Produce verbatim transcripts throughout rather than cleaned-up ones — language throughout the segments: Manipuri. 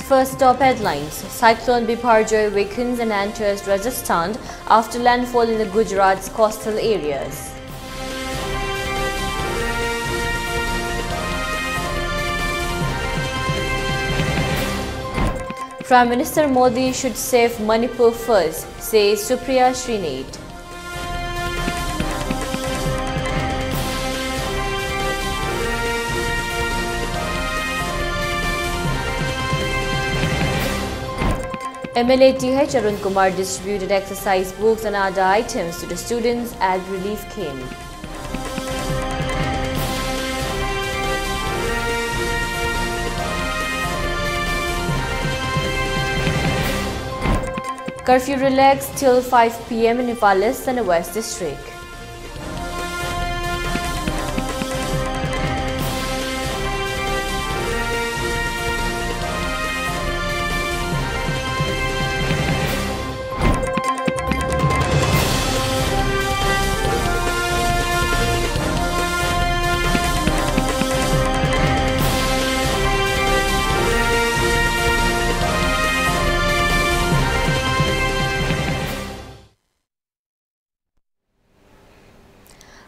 First top headlines. Cyclone Biparjoy weakens and enters Rajasthan after landfall in the Gujarat's coastal areas. Prime Minister Modi should save Manipur first, says Supriya Srinath. M L A T H Arun Kumar distributed exercise books and other items to the students at relief camp. Curfew relaxed till five p m in Imphal East and West District.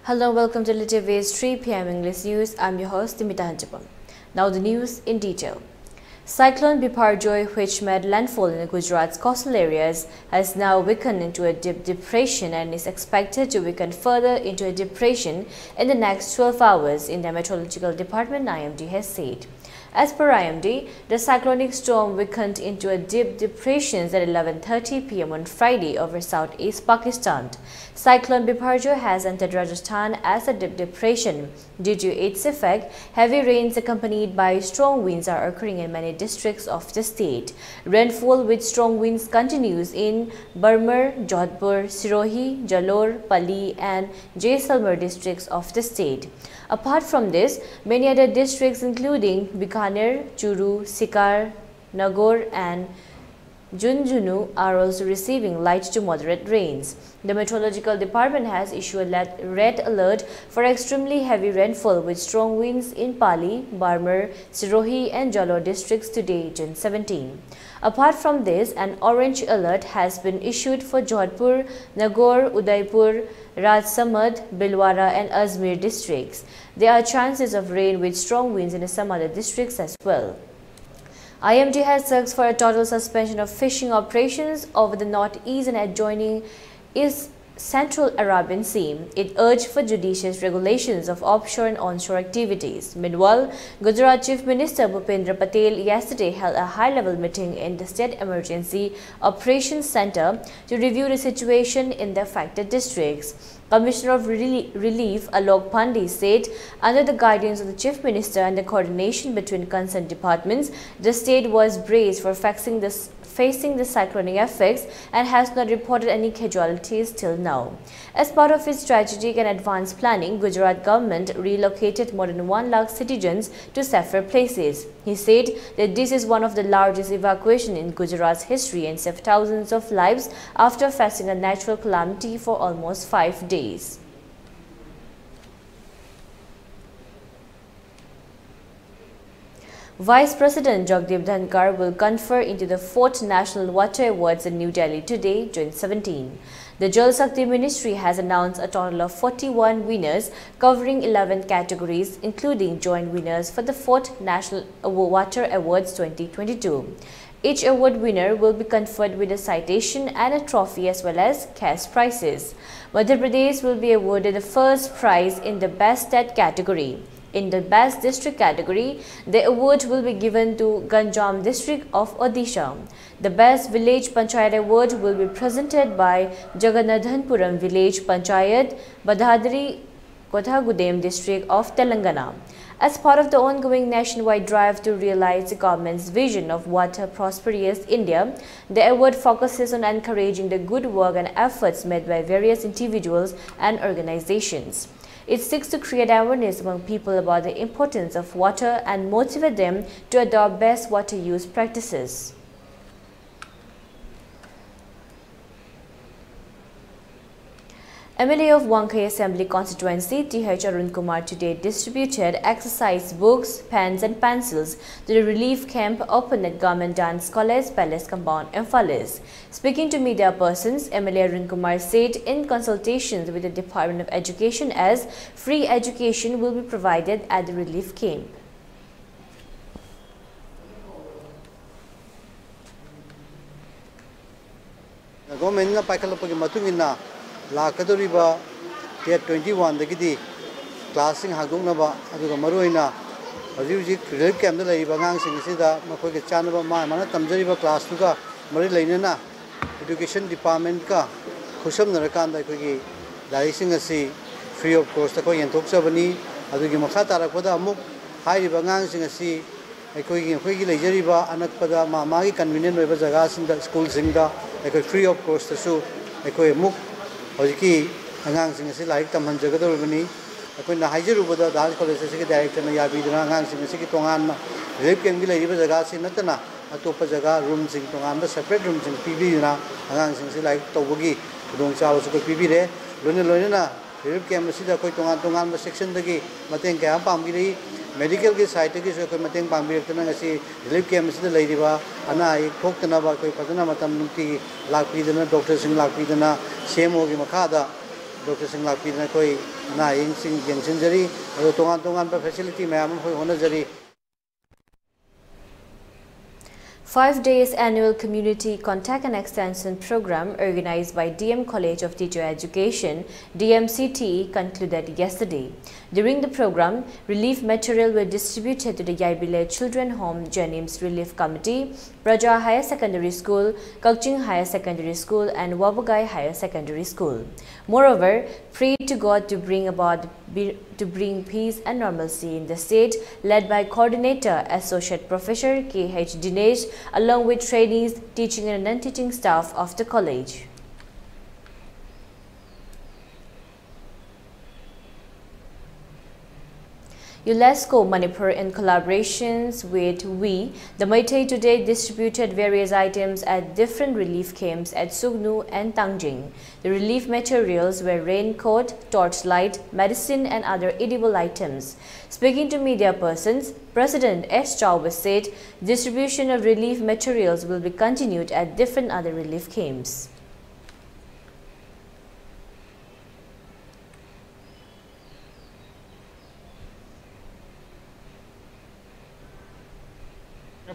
Hello, welcome to L T V's three p m English News. I'm your host, Dimita Hanjapam. Now the news in detail. Cyclone Biparjoy, which made landfall in Gujarat's coastal areas, has now weakened into a deep depression and is expected to weaken further into a depression in the next twelve hours, India Meteorological Department, I M D, has said. As per I M D, the cyclonic storm weakened into a deep depression at eleven thirty p m on Friday over southeast Pakistan. Cyclone Biparjoy has entered Rajasthan as a deep depression. Due to its effect, heavy rains accompanied by strong winds are occurring in many districts of the state. Rainfall with strong winds continues in Barmer, Jodhpur, Sirohi, Jalore, Palli, and Jaisalmer districts of the state. Apart from this, many other districts including Bikaner, Churu, Sikar, Nagaur, and Jhunjhunu are also receiving light to moderate rains. The Meteorological Department has issued a red alert for extremely heavy rainfall with strong winds in Pali, Barmer, Sirohi, and Jalore districts today, June seventeen. Apart from this, an orange alert has been issued for Jodhpur, Nagaon, Udaipur, Rajsamand, Bhilwara, and Ajmer districts. There are chances of rain with strong winds in some other districts as well. I M D has asked for a total suspension of fishing operations over the northeast and adjoining is Central Arabian Sea. It urged for judicious regulations of offshore and onshore activities. Meanwhile, Gujarat Chief Minister Bhupendra Patel yesterday held a high-level meeting in the State Emergency Operations Center to review the situation in the affected districts. Commissioner of Reli- Relief Alok Pandey said, under the guidance of the Chief Minister and the coordination between concerned departments, the state was braced for facing this, facing the cyclonic effects and has not reported any casualties till now. As part of its strategic and advanced planning, Gujarat government relocated more than one lakh citizens to safer places. He said that this is one of the largest evacuation in Gujarat's history and saved thousands of lives after facing a natural calamity for almost five days. Vice President Jagdeep Dhankhar will confer into the fourth National Water Awards in New Delhi today, June seventeen. The Jal Shakti Ministry has announced a total of forty-one winners covering eleven categories, including joint winners for the fourth National Awa- Water Awards twenty twenty-two. Each award winner will be conferred with a citation and a trophy as well as cash prizes. Madhya Pradesh will be awarded the first prize in the Best State category. In the Best District category, the award will be given to Ganjam district of Odisha. The Best Village Panchayat award will be presented by Jagannathanpuram Village Panchayat, Bhadradri Kothagudem district of Telangana. As part of the ongoing nationwide drive to realize the government's vision of water prosperous India, the award focuses on encouraging the good work and efforts made by various individuals and organizations. It seeks to create awareness among people about the importance of water and motivate them to adopt best water use practices. M L A of Wangkhei Assembly Constituency, T H Arun Kumar, today distributed exercise books, pens and pencils to the relief camp open at Government Dance College, Palace Compound, Imphal East. Speaking to media persons, M L A Arun Kumar said in consultations with the Department of Education as free education will be provided at the relief camp. ꯒꯣꯔꯃꯦꯟꯅ ꯄꯥꯏꯈꯠꯂꯛꯄꯒꯤ ꯃꯇꯨꯡ ꯏꯟꯅ ꯂꯥꯛꯀꯗꯧꯔꯤꯕ ꯇꯦꯠ ꯇ꯭ꯋꯦꯟꯇꯤ ꯋꯥꯟꯗꯒꯤꯗꯤ ꯀ꯭ꯂꯥꯁꯁꯤꯡ ꯍꯥꯡꯗꯣꯛꯅꯕ, ꯑꯗꯨꯒ ꯃꯔꯨꯑꯣꯏꯅ ꯍꯧꯖꯤꯛ ꯍꯧꯖꯤꯛ ꯔꯤꯂꯤꯐ ꯀꯦꯝꯞꯇ ꯂꯩꯔꯤꯕ ꯑꯉꯥꯡꯁꯤꯡ ꯑꯁꯤꯗ ꯃꯈꯣꯏꯒ ꯆꯥꯟꯅꯕ ꯃꯥ ꯃꯥꯅ ꯇꯝꯖꯔꯤꯕ ꯀ꯭ꯂꯥꯁꯇꯨꯒ ꯃꯔꯤ ꯂꯩꯅꯅ ꯏꯗꯨꯀꯦꯁꯟ ꯗꯤꯄꯥꯔꯠꯃꯦꯟꯠꯀ ꯈꯨꯠꯁꯝꯅꯔꯀꯥꯟꯗ ꯑꯩꯈꯣꯏꯒꯤ ꯂꯥꯏꯔꯤꯛꯁꯤꯡ ꯑꯁꯤ ꯐ꯭ꯔꯤ ꯑꯣꯐ ꯀꯣꯁꯇ ꯑꯩꯈꯣꯏ ꯌꯦꯟꯊꯣꯛꯆꯕꯅꯤ꯫ ꯑꯗꯨꯒꯤ ꯃꯈꯥ ꯇꯥꯔꯛꯄꯗ ꯑꯃꯨꯛ ꯍꯥꯏꯔꯤꯕ ꯑꯉꯥꯡꯁꯤꯡ ꯑꯁꯤ ꯑꯩꯈꯣꯏꯒꯤ ꯑꯩꯈꯣꯏꯒꯤ ꯂꯩꯖꯔꯤꯕ ꯑꯅꯛꯄꯗ ꯃꯥ ꯃꯥꯒꯤ ꯀꯟꯚꯤꯅꯤꯌꯦꯟ ꯑꯣꯏꯕ ꯖꯒꯥꯁꯤꯡꯗ, ꯁ꯭ꯀꯨꯜꯁꯤꯡꯗ ꯑꯩꯈꯣꯏ ꯐ꯭ꯔꯤ ꯑꯣꯐ ꯀꯣꯁꯇꯁꯨ ꯑꯩꯈꯣꯏ ꯑꯃꯨꯛ ꯍꯧꯖꯤꯛꯀꯤ ꯑꯉꯥꯡꯁꯤꯡ ꯑꯁꯤ ꯂꯥꯏꯔꯤꯛ ꯇꯝꯍꯟꯖꯒꯗꯧꯔꯤꯕꯅꯤ꯫ ꯑꯩꯈꯣꯏꯅ ꯍꯥꯏꯖꯔꯨꯕꯗ ꯗꯥꯟꯁ ꯀꯣꯂꯦꯖ ꯑꯁꯤꯒꯤ ꯗꯥꯏꯔꯦꯛꯇꯔꯅ ꯌꯥꯕꯤꯗꯨꯅ ꯑꯉꯥꯡꯁꯤꯡ ꯑꯁꯤꯒꯤ ꯇꯣꯉꯥꯟꯅ ꯔꯤꯂꯤꯐ ꯀꯦꯝꯞꯀꯤ ꯂꯩꯔꯤꯕ ꯖꯒꯥꯁꯤ ꯅꯠꯇꯅ ꯑꯇꯣꯞꯄ ꯖꯒꯥ, ꯔꯨꯝꯁꯤꯡ, ꯇꯣꯉꯥꯟꯕ ꯁꯦꯄꯔꯦꯠ ꯔꯨꯝꯁꯤꯡ ꯄꯤꯕꯤꯗꯨꯅ ꯑꯉꯥꯡꯁꯤꯡꯁꯤ ꯂꯥꯏꯔꯤꯛ ꯇꯧꯕꯒꯤ ꯈꯨꯗꯣꯡꯆꯥꯕꯁꯨ ꯑꯩꯈꯣꯏ ꯄꯤꯕꯤꯔꯦ꯫ ꯂꯣꯏꯅ ꯂꯣꯏꯅꯅ ꯔꯤꯂꯤꯐ ꯀꯦꯝꯞ ꯑꯁꯤꯗ ꯑꯩꯈꯣꯏ ꯇꯣꯉꯥꯟ ꯇꯣꯉꯥꯟꯕ ꯁꯦꯛꯁꯟꯗꯒꯤ ꯃꯇꯦꯡ ꯀꯌꯥ ꯑꯃ ꯄꯥꯡꯕꯤꯔꯛꯏ꯫ ꯃꯦꯗꯤꯀꯦꯜꯒꯤ ꯁꯥꯏꯠꯇꯒꯤꯁꯨ ꯑꯩꯈꯣꯏ ꯃꯇꯦꯡ ꯄꯥꯡꯕꯤꯔꯛꯇꯨꯅ ꯉꯁꯤ ꯔꯤꯂꯤꯐ ꯀꯦꯝꯞ ꯑꯁꯤꯗ ꯂꯩꯔꯤꯕ ꯑꯅꯥ ꯑꯌꯦꯛ ꯊꯣꯛꯇꯅꯕ ꯑꯩꯈꯣꯏ ꯐꯖꯅ ꯃꯇꯝ ꯅꯨꯡꯇꯤꯒꯤ ꯂꯥꯛꯄꯤꯗꯅ, ꯗꯣꯛꯇꯔꯁꯤꯡ ꯂꯥꯛꯄꯤꯗꯅ, ꯁꯤ ꯑꯦꯝ ꯑꯣꯒꯤ ꯃꯈꯥꯗ ꯗꯣꯛꯇꯔꯁꯤꯡ ꯂꯥꯛꯄꯤꯗꯅ ꯑꯩꯈꯣꯏ ꯑꯅꯥ ꯑꯌꯦꯛꯁꯤꯡ ꯌꯦꯡꯁꯤꯟꯖꯔꯤ꯫ ꯑꯗꯣ ꯇꯣꯉꯥꯟ ꯇꯣꯉꯥꯟꯕ ꯐꯦꯁꯤꯂꯤꯇꯤ ꯃꯌꯥꯝ ꯑꯃ ꯑꯩꯈꯣꯏ ꯍꯣꯠꯅꯖꯔꯤ꯫ Five days annual community contact and extension program organized by D M College of Teacher Education, D M C T E, concluded yesterday. During the program, relief material were distributed to the Yaibile Children Home, JNIMS Relief Committee, Praja Higher Secondary School, Kakching Higher Secondary School and Wabugai Higher Secondary School. Moreover, pray to God to bring about to bring peace and normalcy in the state, led by Coordinator Associate Professor K H Dinesh, along with trainees, teaching and non-teaching staff of the college. UNESCO Manipur, in collaborations with We, the Meitei today distributed various items at different relief camps at Sugnu and Tangjing. The relief materials were raincoat, torchlight, medicine and other edible items. Speaking to media persons, President S Chauba said distribution of relief materials will be continued at different other relief camps.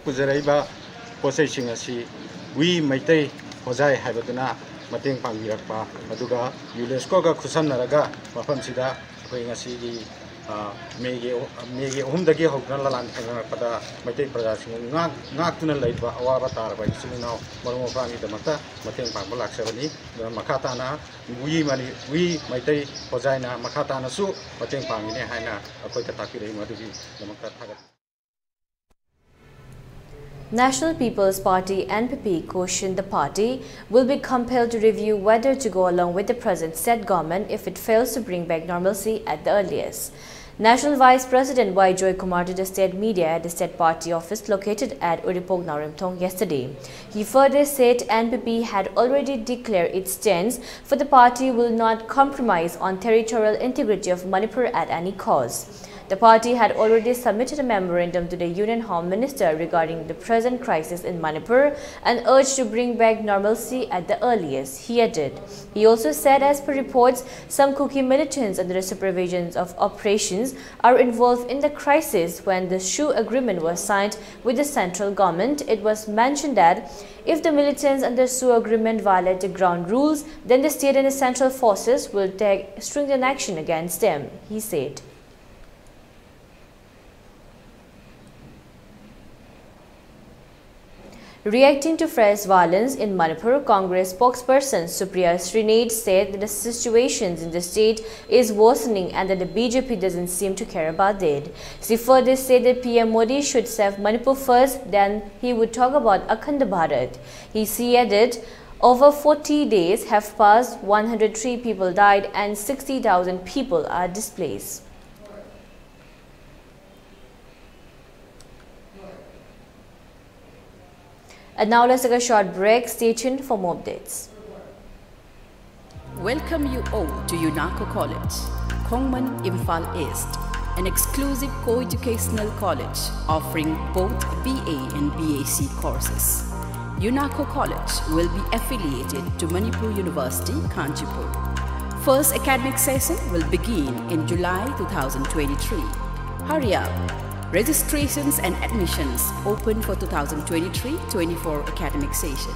ꯄꯨꯖꯔꯛꯏꯕ ꯄꯣꯠꯆꯩꯁꯤꯡ ꯑꯁꯤ ꯋꯤ ꯃꯩꯇꯩ ꯍꯣꯖꯥꯏ ꯍꯥꯏꯕꯗꯨꯅ ꯃꯇꯦꯡ ꯄꯥꯡꯕꯤꯔꯛꯄ, ꯑꯗꯨꯒ ꯌꯨꯅꯦꯁꯀꯣꯒ ꯈꯨꯠꯁꯝꯅꯔꯒ ꯃꯐꯝꯁꯤꯗ ꯑꯩꯈꯣꯏ ꯉꯁꯤꯒꯤ, ꯑ, ꯃꯦꯒꯤ, ꯃꯦꯒꯤ ꯑꯍꯨꯝꯗꯒꯤ ꯍꯧꯗꯨꯅ ꯂꯥꯂꯥꯟ ꯈꯪꯅꯔꯛꯄꯗ ꯃꯩꯇꯩ ꯄ꯭ꯔꯖꯥꯁꯤꯡꯕꯨ ꯉꯥꯛ-, ꯉꯥꯛꯇꯨꯅ ꯂꯩꯔꯤꯕ ꯑꯋꯥꯕ ꯇꯥꯔꯕ ꯏꯆꯤꯜ ꯏꯅꯥꯎ ꯃꯔꯨꯞ ꯃꯄꯥꯡꯒꯤꯗꯃꯛꯇ ꯃꯇꯦꯡ ꯄꯥꯡꯕ ꯂꯥꯛꯆꯕꯅꯤ꯫ ꯑꯗꯨꯅ ꯃꯈꯥ ꯇꯥꯅ ꯋꯤ ꯃꯅꯤ-, ꯋꯤ ꯃꯩꯇꯩ ꯍꯣꯖꯥꯏꯅ ꯃꯈꯥ ꯇꯥꯅꯁꯨ ꯃꯇꯦꯡ ꯄꯥꯡꯒꯅꯤ ꯍꯥꯏꯅ ꯑꯩꯈꯣꯏꯗ ꯇꯥꯛꯄꯤꯔꯛꯏ, ꯃꯗꯨꯒꯤꯗꯃꯛꯇ ꯊꯥꯒꯠ- National People's Party, N P P, cautioned the party will be compelled to review whether to go along with the present state government if it fails to bring back normalcy at the earliest. National Vice President Y Joy Kumar to the state media at the state party office located at Uripok Narimthong yesterday. He further said N P P had already declared its stance, for the party will not compromise on territorial integrity of Manipur at any cost. The party had already submitted a memorandum to the Union Home Minister regarding the present crisis in Manipur and urged to bring back normalcy at the earliest, he added. He also said, as per reports, some Kuki militants under the supervision of operations are involved in the crisis. When the SHU agreement was signed with the central government, it was mentioned that if the militants under SHU agreement violate the ground rules, then the state and the central forces will take stringent action against them, he said. Reacting to fresh violence in Manipur, Congress spokesperson Supriya Srinath said that the situation in the state is worsening and that the B J P doesn't seem to care about it. She further said that P M Modi should serve Manipur first, then he would talk about Akhand Bharat. He, she added, over forty days have passed, one hundred three people died and sixty thousand people are displaced. And now let's take a short break. Stay tuned for more updates. Welcome you all to UNACO College, Khongman, Imphal East, an exclusive co-educational college offering both B A and B S C courses. UNACO College will be affiliated to Manipur University, Kanchipur. First academic session will begin in July two thousand twenty-three. Hurry up! Registrations and admissions open for two thousand twenty-three twenty-four academic session.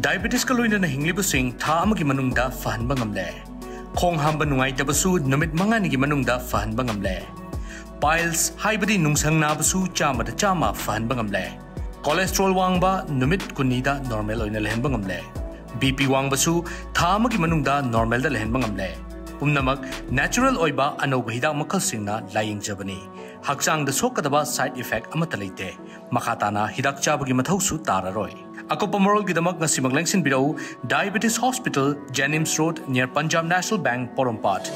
ꯗꯥꯏꯕꯦꯇꯤꯁꯀ ꯂꯣꯏꯅꯅ ꯍꯤꯡꯂꯤꯕꯁꯤꯡ ꯊꯥ ꯑꯃꯒꯤ ꯃꯅꯨꯡꯗ ꯐꯍꯟꯕ ꯉꯝꯂꯦ꯫ ꯈꯣꯡ ꯍꯥꯝꯕ ꯅꯨꯡꯉꯥꯏꯇꯕꯁꯨ ꯅꯨꯃꯤꯠ ꯃꯉꯥꯅꯤꯒꯤ ꯃꯅꯨꯡꯗ ꯐꯍꯟꯕ ꯉꯝꯂꯦ꯫ ꯄꯥꯏꯜꯁ ꯍꯥꯏꯕꯗꯤ ꯅꯨꯡꯁꯪ ꯅꯥꯕꯁꯨ ꯆꯥꯝꯃꯗ ꯆꯥꯝꯃ ꯐꯍꯟꯕ ꯉꯝꯂꯦ꯫ ꯀꯣꯂꯦꯁꯇ꯭ꯔꯣꯜ ꯋꯥꯡꯕ ꯅꯨꯃꯤꯠ ꯀꯨꯟꯅꯤꯗ ꯅꯣꯔꯃꯦꯜ ꯑꯣꯏꯅ ꯂꯩꯍꯟꯕ ꯉꯝꯂꯦ꯫ ꯕꯤ ꯄꯤ ꯋꯥꯡꯕꯁꯨ ꯊꯥ ꯑꯃꯒꯤ ꯃꯅꯨꯡꯗ ꯅꯣꯔꯃꯦꯜꯗ ꯂꯩꯍꯟꯕ ꯉꯝꯂꯦ꯫ ꯄꯨꯝꯅꯃꯛ ꯅꯦꯆꯔꯦꯜ ꯑꯣꯏꯕ ꯑꯅꯧꯕ ꯍꯤꯗꯥꯛ ꯃꯈꯜꯁꯤꯡꯅ ꯂꯥꯌꯦꯡꯖꯕꯅꯤ꯫ ꯍꯛꯆꯥꯡꯗ ꯁꯣꯛꯀꯗꯕ ꯁꯥꯏꯗ ꯏꯐꯦꯛ ꯑꯃꯠꯇ ꯂꯩꯇꯦ꯫ ꯃꯈꯥ ꯇꯥꯅ ꯍꯤꯗꯥꯛ ꯆꯥꯕꯒꯤ ꯃꯊꯧꯁꯨ ꯇꯥꯔꯔꯣꯏ꯫ ꯑꯀꯨꯞꯄ ꯃꯔꯣꯜꯒꯤꯗꯃꯛ ꯉꯁꯤꯃꯛ ꯂꯦꯡꯁꯤꯟꯕꯤꯔꯛꯎ, Diabetes Hospital, JNIMS Road, near Punjab National Bank, ꯄꯣꯔꯣꯝꯄꯥꯠ꯫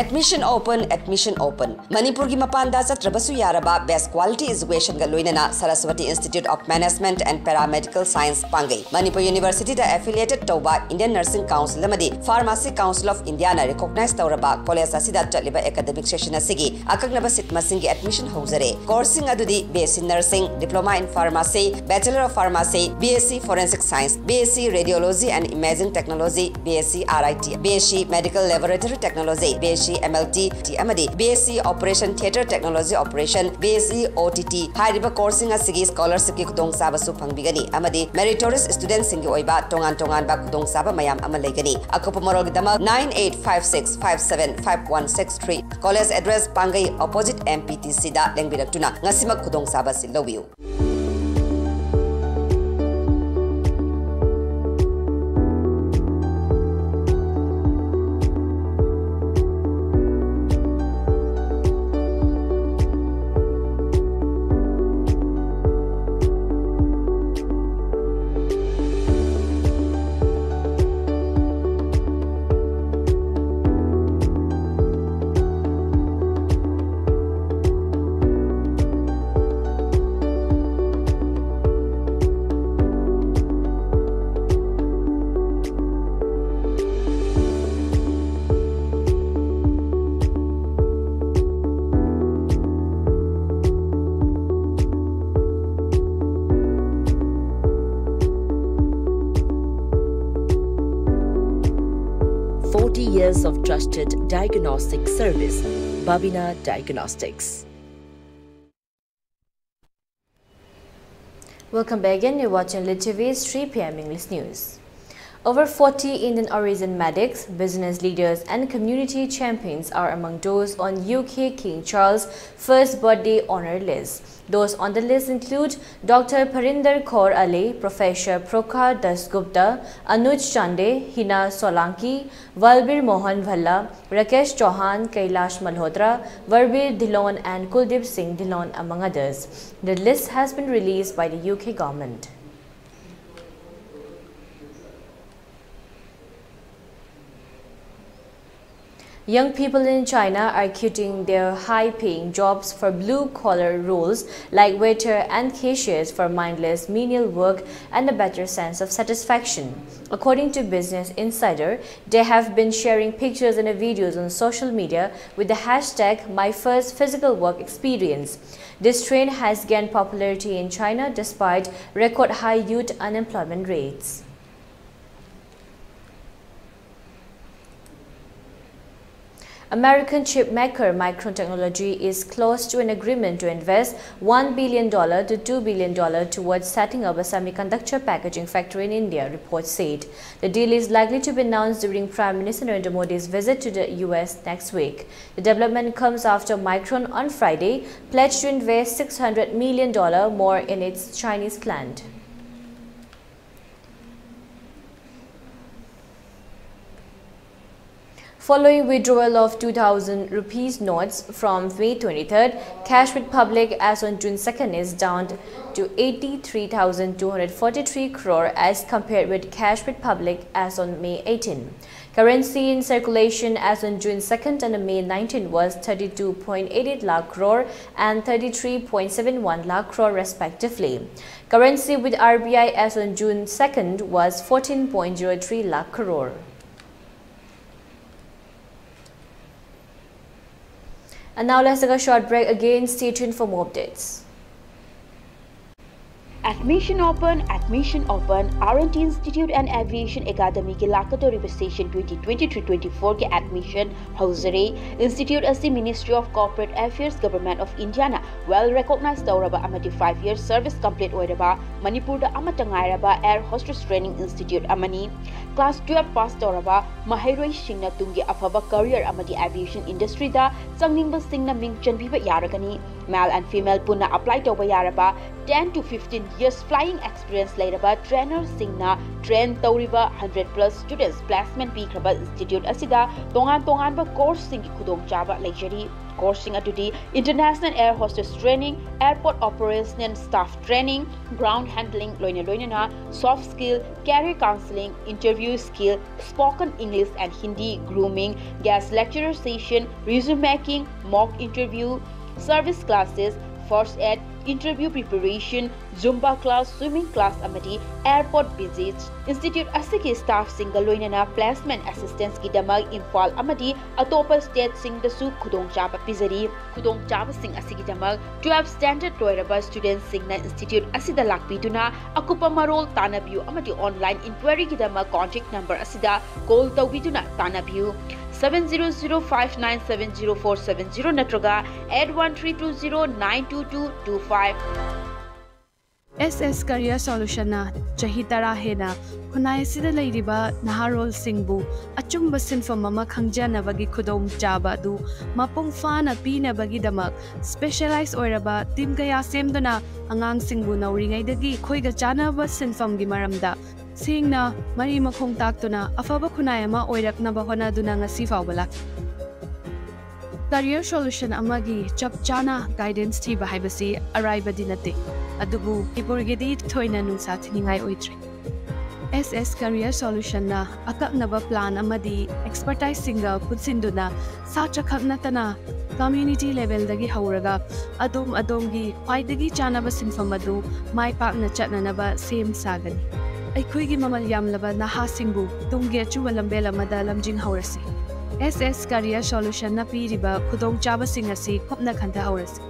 Admission open, admission open. ꯃꯅꯤꯄꯨꯔꯒꯤ ꯃꯄꯥꯟꯗ ꯆꯠꯇ꯭ꯔꯕꯁꯨ ꯌꯥꯔꯕ best quality educationꯒ ꯂꯣꯏꯅꯅ Saraswati Institute of Management and Paramedical Science ꯄꯥꯡꯒꯩ꯫ Manipur Universityꯗ affiliated ꯇꯧꯕ Indian Nursing Council ꯑꯃꯗꯤ Pharmacy Council of Indiaꯅ recognize ꯇꯧꯔꯕ college ꯑꯁꯤꯗ ꯆꯠꯂꯤꯕ academic session ꯑꯁꯤꯒꯤ ꯑꯀꯛꯅꯕ seat ꯃꯁꯤꯡꯒꯤ admission ꯍꯧꯖꯔꯦ꯫ Courseꯁꯤꯡ ꯑꯗꯨꯗꯤ B S C Nursing, Diploma in Pharmacy, Bachelor of Pharmacy, B S C Forensic Science, B S C Radiology and Imaging Technology, B S C R I T, B S C Medical Laboratory Technology, B S C M L T ꯑꯃꯗꯤ B S C Operation Theatre Technology Operation, B S C O T T ꯍꯥꯏꯔꯤꯕ courseꯁꯤꯡ ꯑꯁꯤꯒꯤ scholarshipꯀꯤ ꯈꯨꯗꯣꯡꯆꯥꯕꯁꯨ ꯐꯪꯕꯤꯒꯅꯤ ꯑꯃꯗꯤ meritorious studentꯁꯤꯡꯒꯤ ꯑꯣꯏꯕ ꯇꯣꯉꯥꯟ ꯇꯣꯉꯥꯟꯕ ꯈꯨꯗꯣꯡꯆꯥꯕ ꯃꯌꯥꯝ ꯑꯃ ꯂꯩꯒꯅꯤ꯫ ꯑꯀꯨꯞꯄ ꯃꯔꯣꯜꯒꯤꯗꯃꯛ nine eight five six five seven five one six three, college address ꯄꯥꯡꯒꯩ opposite M P T Cꯗ ꯂꯦꯡꯕꯤꯔꯛꯇꯨꯅ ꯉꯁꯤꯃꯛ ꯈꯨꯗꯣꯡꯆꯥꯕ ꯑꯁꯤ ꯂꯧꯕꯤꯌꯨ꯫ Years of trusted diagnostic service, Babina Diagnostics. Welcome back again. You're watching Lit T V's three P M English News. Over forty Indian origin medics, business leaders, and community champions are among those on U K King Charles' first birthday honor list. Those on the list include Doctor Parinder Kaur Ale, Professor Prokar Dasgupta, Anuj Chande, Hina Solanki, Valbir Mohan Bhalla, Rakesh Chauhan, Kailash Malhotra, Varbir Dhillon, and Kuldeep Singh Dhillon, among others. The list has been released by the U K government. Young people in China are quitting their high paying jobs for blue collar roles like waiter and cashiers for mindless menial work and a better sense of satisfaction. According to Business Insider, they have been sharing pictures and videos on social media with the hashtag my first physical work experience. This trend has gained popularity in China despite record high youth unemployment rates. American chip maker Micron Technology is close to an agreement to invest one billion dollars to two billion dollars towards setting up a semiconductor packaging factory in India, reports said. The deal is likely to be announced during Prime Minister Narendra Modi's visit to the U S next week. The development comes after Micron on Friday pledged to invest six hundred million dollars more in its Chinese plant. Following withdrawal of two thousand rupees notes from May twenty-third, cash with public as on June second is down to eighty-three thousand two hundred forty-three crore as compared with cash with public as on May eighteen. Currency in circulation as on June second and May nineteenth was thirty-two point eight eight lakh crore and thirty-three point seven one lakh crore respectively. Currency with R B I as on June second was fourteen point zero three lakh crore. And now let's take a short break. Again, stay tuned for more updates. Admission open, admission open, R and T Institute and Aviation Academy ꯒꯤ ꯂꯥꯛꯀꯗꯧꯔꯤꯕ session twenty twenty-three twenty-four ꯒꯤ admission ꯍꯧꯖꯔꯦ꯫ Institute ꯑꯁꯤ Ministry of Corporate Affairs, Government of India ꯅ well recognized ꯇꯧꯔꯕ ꯑꯃꯗꯤ five year service complete ꯑꯣꯏꯔꯕ ꯃꯅꯤꯄꯨꯔꯗ ꯑꯃꯠꯇ ꯉꯥꯏꯔꯕ air hostess training institute ꯑꯃꯅꯤ꯫ Class twelve pass ꯇꯧꯔꯕ ꯃꯍꯩꯔꯣꯏꯁꯤꯡꯅ ꯇꯨꯡꯒꯤ ꯑꯐꯕ career ꯑꯃꯗꯤ aviation industry ꯗ ꯆꯪꯅꯤꯡꯕꯁꯤꯡꯅ ꯃꯤꯡ ꯆꯟꯕꯤꯕ ꯌꯥꯔꯒꯅꯤ꯫ Male and female ꯄꯨꯟꯅ apply ꯇꯧꯕ ꯌꯥꯔꯕ ten to fifteen years flying experience ꯂꯩꯔꯕ trainer ꯁꯤꯡꯅ train ꯇꯧꯔꯤꯕ hundred plus students placement ꯄꯤꯈ꯭ꯔꯕ institute ꯑꯁꯤꯗ ꯇꯣꯉꯥꯟ ꯇꯣꯉꯥꯟꯕ course ꯁꯤꯡꯒꯤ ꯈꯨꯗꯣꯡꯆꯥꯕ ꯂꯩꯖꯔꯤ꯫ Course ꯁꯤꯡ ꯑꯗꯨꯗꯤ International Air Hostess Training, Airport Operational Staff Training, Ground Handling ꯂꯣꯏꯅ ꯂꯣꯏꯅꯅ soft skill, career counseling, interview skill, spoken English and Hindi, grooming, guest lecturer session, resume making, mock interview, service classes, first aid, interview preparation, Zumba class, swimming class ꯑꯃꯗꯤ airport visits꯫ Institute ꯑꯁꯤꯒꯤ staff ꯁꯤꯡꯒ ꯂꯣꯏꯅꯅ placement assistance ꯀꯤꯗꯃꯛ ꯏꯝꯐꯥꯜ ꯑꯃꯗꯤ ꯑꯇꯣꯞꯄ state ꯁꯤꯡꯗꯁꯨ ꯈꯨꯗꯣꯡꯆꯥꯕ ꯄꯤꯖꯔꯤ꯫ ꯈꯨꯗꯣꯡꯆꯥꯕꯁꯤꯡ ꯑꯁꯤꯒꯤꯗꯃꯛ twelve standard ꯂꯣꯏꯔꯕ student ꯁꯤꯡꯅ institute ꯑꯁꯤꯗ ꯂꯥꯛꯄꯤꯗꯨꯅ ꯑꯀꯨꯞꯄ ꯃꯔꯣꯜ ꯇꯥꯟꯅꯕꯤꯌꯨ ꯑꯃꯗꯤ online inquiry ꯒꯤꯗꯃꯛ contact number ꯑꯁꯤꯗ call ꯇꯧꯕꯤꯗꯨꯅ ꯇꯥꯟꯅꯕꯤꯌꯨ꯫ Seven zero zero five nine seven zero four seven zero ꯅꯠꯇ꯭ꯔꯒ eight one three two zero nine two two two five꯫ S S Career Solution ꯅ ꯆꯍꯤ ꯇꯔꯥ ꯍꯦꯟꯅ ꯈꯨꯟꯅꯥꯏ ꯑꯁꯤꯗ ꯂꯩꯔꯤꯕ ꯅꯍꯥꯔꯣꯜꯁꯤꯡꯕꯨ ꯑꯆꯨꯝꯕ ꯁꯤꯟꯐꯝ ꯑꯃ ꯈꯪꯖꯅꯕꯒꯤ ꯈꯨꯗꯣꯡꯆꯥꯕ ꯑꯗꯨ ꯃꯄꯨꯡ ꯐꯥꯅ ꯄꯤꯅꯕꯒꯤꯗꯃꯛ specialize ꯑꯣꯏꯔꯕ team ꯀꯌꯥ ꯁꯦꯝꯗꯨꯅ ꯑꯉꯥꯡꯁꯤꯡꯕꯨ ꯅꯧꯔꯤꯉꯩꯗꯒꯤ ꯑꯩꯈꯣꯏꯒ ꯆꯥꯟꯅꯕ ꯁꯤꯟꯐꯝꯒꯤ ꯃꯔꯝꯗ ꯁꯦꯡꯅ ꯃꯔꯤ ꯃꯈꯣꯡ ꯇꯥꯛꯇꯨꯅ ꯑꯐꯕ ꯈꯨꯟꯅꯥꯏ ꯑꯃ ꯑꯣꯏꯔꯛꯅꯕ ꯍꯣꯠꯅꯗꯨꯅ ꯉꯁꯤ ꯐꯥꯎꯕ ꯂꯥꯛꯂꯤ꯫ Career Solution ꯑꯃꯒꯤ ꯆꯞ ꯆꯥꯅ guidance ꯊꯤꯕ ꯍꯥꯏꯕꯁꯤ ꯑꯔꯥꯏꯕꯗꯤ ꯅꯠꯇꯦ, ꯑꯗꯨꯕꯨ ꯃꯅꯤꯄꯨꯔꯒꯤꯗꯤ ꯊꯣꯏꯅ ꯅꯨꯡꯁꯥ ꯊꯤꯅꯤꯡꯉꯥꯏ ꯑꯣꯏꯗ꯭ꯔꯦ꯫ S S Career Solution ꯅ ꯑꯀꯛꯅꯕ plan ꯑꯃꯗꯤ expertise ꯁꯤꯡꯒ ꯄꯨꯟꯁꯤꯟꯗꯨꯅ ꯁꯥꯇ꯭ꯔ ꯈꯛ ꯅꯠꯇꯅ community level ꯗꯒꯤ ꯍꯧꯔꯒ ꯑꯗꯣꯝ ꯑꯗꯣꯝꯒꯤ ꯈ꯭ꯋꯥꯏꯗꯒꯤ ꯆꯥꯅꯕ ꯁꯤꯟꯐꯝ ꯑꯗꯨ ꯃꯥꯏ ꯄꯥꯛꯅ ꯆꯠꯅꯅꯕ ꯁꯦꯝ ꯁꯥꯒꯅꯤ꯫ ꯑꯩꯈꯣꯏꯒꯤ ꯃꯃꯜ ꯌꯥꯝꯂꯕ ꯅꯍꯥꯁꯤꯡꯕꯨ ꯇꯨꯡꯒꯤ ꯑꯆꯨꯝꯕ ꯂꯝꯕꯦꯜ ꯑꯃꯗ ꯂꯝꯖꯤꯡꯍꯧꯔꯁꯤ꯫ S S Career Solution ꯅ ꯄꯤꯔꯤꯕ ꯈꯨꯗꯣꯡꯆꯥꯕꯁꯤꯡ ꯑꯁꯤ ꯀꯨꯞꯅ ꯈꯟꯊꯍꯧꯔꯁꯤ꯫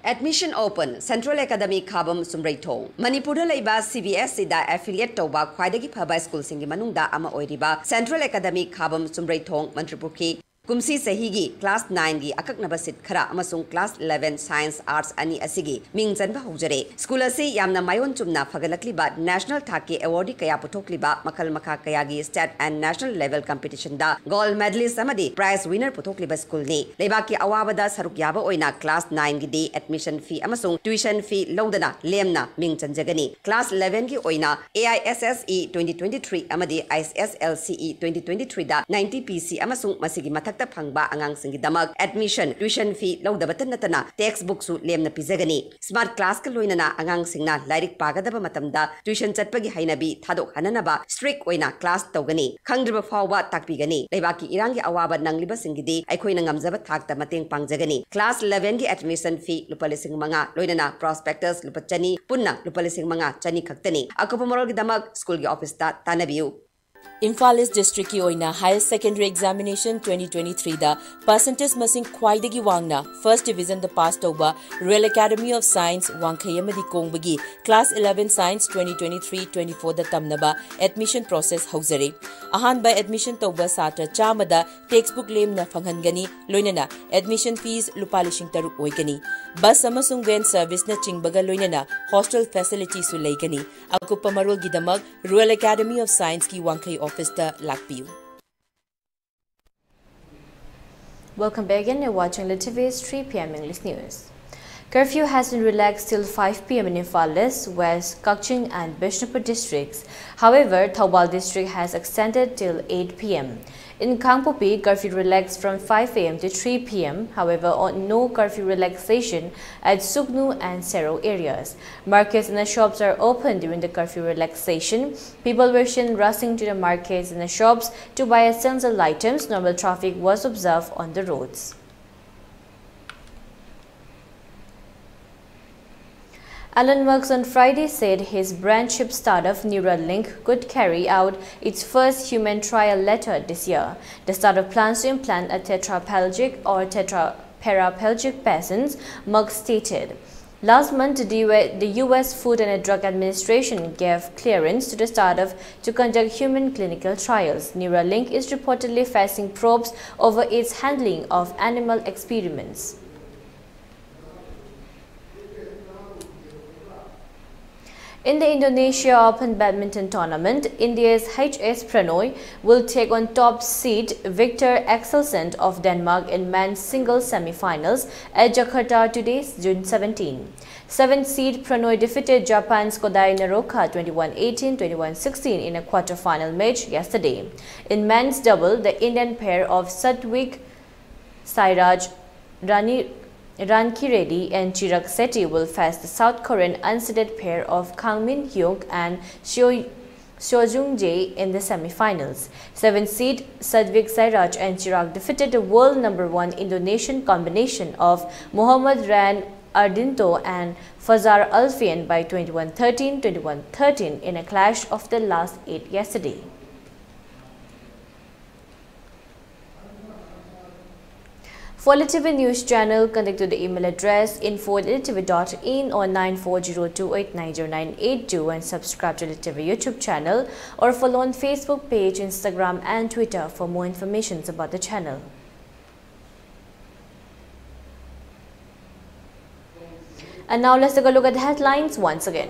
Admission open, Central Academy ꯈꯥꯕꯝ ꯆꯨꯝꯕ꯭ꯔꯩꯊꯣꯡ꯫ ꯃꯅꯤꯄꯨꯔꯗ ꯂꯩꯕ CBSEꯗ affiliate ꯇꯧꯕ ꯈ꯭ꯋꯥꯏꯗꯒꯤ ꯐꯕ ꯁ꯭ꯀꯨꯜꯁꯤꯡꯒꯤ ꯃꯅꯨꯡꯗ ꯑꯃ ꯑꯣꯏꯔꯤꯕ Central Academy ꯈꯥꯕꯝ ꯆꯨꯝꯕ꯭ꯔꯩꯊꯣꯡ, ꯃꯟꯇ꯭ꯔꯤꯄꯨꯈ꯭ꯔꯤ꯫ ꯀꯨꯝꯁꯤ ꯆꯍꯤꯒꯤ class nineꯒꯤ ꯑꯀꯛꯅꯕ seat ꯈꯔ ꯑꯃꯁꯨꯡ class eleven science arts ꯑꯅꯤ ꯑꯁꯤꯒꯤ ꯃꯤꯡ ꯆꯟꯕ ꯍꯧꯖꯔꯦ꯫ ꯁ꯭ꯀꯨꯜ ꯑꯁꯤ ꯌꯥꯝꯅ ꯃꯥꯏꯑꯣꯟ ꯆꯨꯝꯅ ꯐꯒꯠꯂꯛꯂꯤꯕ national ꯊꯥꯛꯀꯤ awardee ꯀꯌꯥ ꯄꯨꯊꯣꯛꯂꯤꯕ, ꯃꯈꯜ ꯃꯈꯥ ꯀꯌꯥꯒꯤ state and national level competitionꯗ gold medalist ꯑꯃꯗꯤ prize winner ꯄꯨꯊꯣꯛꯂꯤꯕ ꯁ꯭ꯀꯨꯜꯅꯤ꯫ ꯂꯩꯕꯥꯛꯀꯤ ꯑꯋꯥꯕꯗ ꯁꯔꯨꯛ ꯌꯥꯕ ꯑꯣꯏꯅ class nineꯒꯤꯗꯤ admission fee ꯑꯃꯁꯨꯡ tuition fee ꯂꯧꯗꯅ ꯂꯦꯝꯅ ꯃꯤꯡ ꯆꯟꯖꯒꯅꯤ꯫ Class elevenꯒꯤ ꯑꯣꯏꯅ AISSE twenty twenty-three ꯑꯃꯗꯤ ISSLCE twenty twenty-threeꯗ ninety PC ꯑꯃꯁꯨꯡ ꯃꯁꯤꯒꯤ ꯃꯊꯛꯇ ꯐꯪꯕ ꯑꯉꯥꯡꯁꯤꯡꯒꯤꯗꯃꯛ admission, tuition fee ꯂꯧꯗꯕꯇ ꯅꯠꯇꯅ textbookꯁꯨ ꯂꯦꯝꯅ ꯄꯤꯖꯒꯅꯤ꯫ Smart classꯀ ꯂꯣꯏꯅꯅ ꯑꯉꯥꯡꯁꯤꯡꯅ ꯂꯥꯏꯔꯤꯛ ꯄꯥꯒꯗꯕ ꯃꯇꯝꯗ tuition ꯆꯠꯄꯒꯤ ꯍꯩꯅꯕꯤ ꯊꯥꯗꯣꯛꯍꯟꯅꯅꯕ strict ꯑꯣꯏꯅ class ꯇꯧꯒꯅꯤ꯫ ꯈꯪꯗ꯭ꯔꯤꯕ ꯐꯥꯎꯕ ꯇꯥꯛꯄꯤꯒꯅꯤ꯫ ꯂꯩꯕꯥꯛꯀꯤ ꯏꯔꯥꯡꯒꯤ ꯑꯋꯥꯕ ꯅꯪꯂꯤꯕꯁꯤꯡꯒꯤꯗꯤ ꯑꯩꯈꯣꯏꯅ ꯉꯝꯖꯕ ꯊꯥꯛꯇ ꯃꯇꯦꯡ ꯄꯥꯡꯖꯒꯅꯤ꯫ Class elevenꯒꯤ admission fee ꯂꯨꯄꯥ ꯂꯤꯁꯤꯡ ꯃꯉꯥ, ꯂꯣꯏꯅꯅ prospectus ꯂꯨꯄꯥ ꯆꯅꯤ, ꯄꯨꯟꯅ ꯂꯨꯄꯥ ꯂꯤꯁꯤꯡ ꯃꯉꯥ ꯆꯅꯤ ꯈꯛꯇꯅꯤ꯫ ꯑꯀꯨꯞꯄ ꯃꯔꯣꯜꯒꯤꯗꯃꯛ ꯁ꯭ꯀꯨꯜꯒꯤ ꯑꯣꯐꯤꯁꯇ ꯇꯥꯟꯅꯕꯤꯌꯨ꯫ ꯏꯝꯐꯥꯜ ꯏꯁ ꯗꯤꯁꯇ꯭ꯔꯤꯛꯀꯤ ꯑꯣꯏꯅ higher secondary examination twenty twenty-threeꯗ percentage ꯃꯁꯤꯡ ꯈ꯭ꯋꯥꯏꯗꯒꯤ ꯋꯥꯡꯅ first divisionꯗ pass ꯇꯧꯕ Royal Academy of Science ꯋꯥꯡꯈꯩ ꯑꯃꯗꯤ ꯀꯣꯡꯕꯒꯤ class eleven science twenty twenty-three twenty-fourꯗ ꯇꯝꯅꯕ admission process ꯍꯧꯖꯔꯦ꯫ ꯑꯍꯥꯟꯕ admission ꯇꯧꯕ ꯁꯥꯇ꯭ꯔ ꯆꯥꯝꯃꯗ textbook ꯂꯦꯝꯅ ꯐꯪꯍꯟꯒꯅꯤ, ꯂꯣꯏꯅꯅ admission fees ꯂꯨꯄꯥ ꯂꯤꯁꯤꯡ ꯇꯔꯨꯛ ꯑꯣꯏꯒꯅꯤ꯫ Bus ꯑꯃꯁꯨꯡ van serviceꯅꯆꯤꯡꯕꯒ ꯂꯣꯏꯅꯅ hostel facilityꯁꯨ ꯂꯩꯒꯅꯤ꯫ ꯑꯀꯨꯞꯄ ꯃꯔꯣꯜꯒꯤꯗꯃꯛ Royal Academy of Scienceꯀꯤ ꯋꯥꯡꯈꯩ ꯑꯣꯐꯤꯁꯇ ꯂꯥꯛꯄꯤꯌꯨ꯫ Welcome back again. You're watching L T V's three P M English News. Curfew has been relaxed till five P M in Imphal East, West, Kakching and Bishnupur districts. However, Thoubal district has extended till eight P M. In Kangpokpi, curfew relaxed from five A M to three P M. However, on no curfew relaxation at Sugnu and Sero areas. Markets and the shops are open during the curfew relaxation. People were seen rushing to the markets and the shops to buy essential items. Normal traffic was observed on the roads. Elon Musk on Friday said his brand chip startup Neuralink could carry out its first human trial later this year. The startup plans to implant a tetraplegic or tetra paraplegic patients, Merck stated. Last month, the U S, the U S Food and Drug Administration gave clearance to the startup to conduct human clinical trials. Neuralink is reportedly facing probes over its handling of animal experiments. In the Indonesia Open Badminton Tournament, India's H S Prannoy will take on top seed Viktor Axelsen of Denmark in men's singles semifinals at Jakarta today, June seventeen. Seventh seed Prannoy defeated Japan's Kodai Naroka twenty-one eighteen, twenty-one sixteen in a quarter-final match yesterday. In men's double, the Indian pair of Satwik Sairaj, Rani, Ranki Reddy and Chirag Shetty will face the South Korean unseeded pair of Kang Min Hyuk and Seo, Seo Jung Jae in the semifinals. Seventh seed Sadvik Sairaj and Chirag defeated the world number one Indonesian combination of Muhammad Ran Ardinto and Fazar Alfian by twenty-one thirteen, twenty-one thirteen in a clash of the last eight yesterday. For L T V News Channel, contact to the email address info at L T V dot in or nine four zero two eight nine zero nine eight two and subscribe to L T V YouTube channel or follow on Facebook page, Instagram and Twitter for more informations about the channel. And now let's take a look at the headlines once again.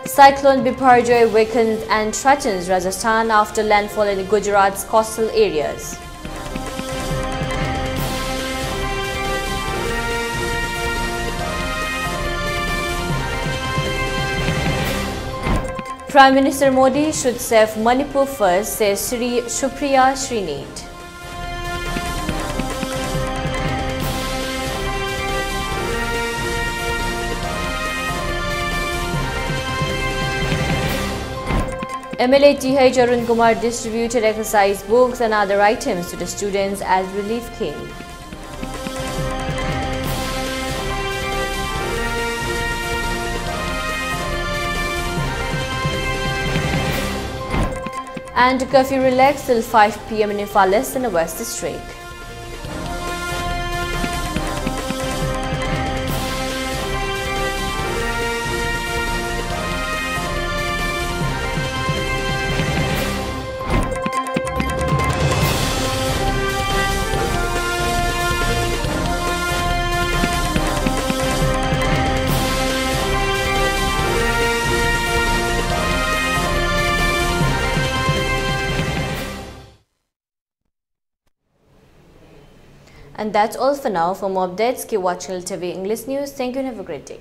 Cyclone Biparjoy weakens and threatens Rajasthan after landfall in Gujarat's coastal areas. Prime Minister Modi should save Manipur first, says Shri Supriya Sreenath. M L A T H Arun Kumar distributed exercise books and other items to the students as relief came. And curfew relaxed till five P M in Imphal East and West District. And that's all for now. For more updates, keep watching L T V English News. Thank you and have a great day.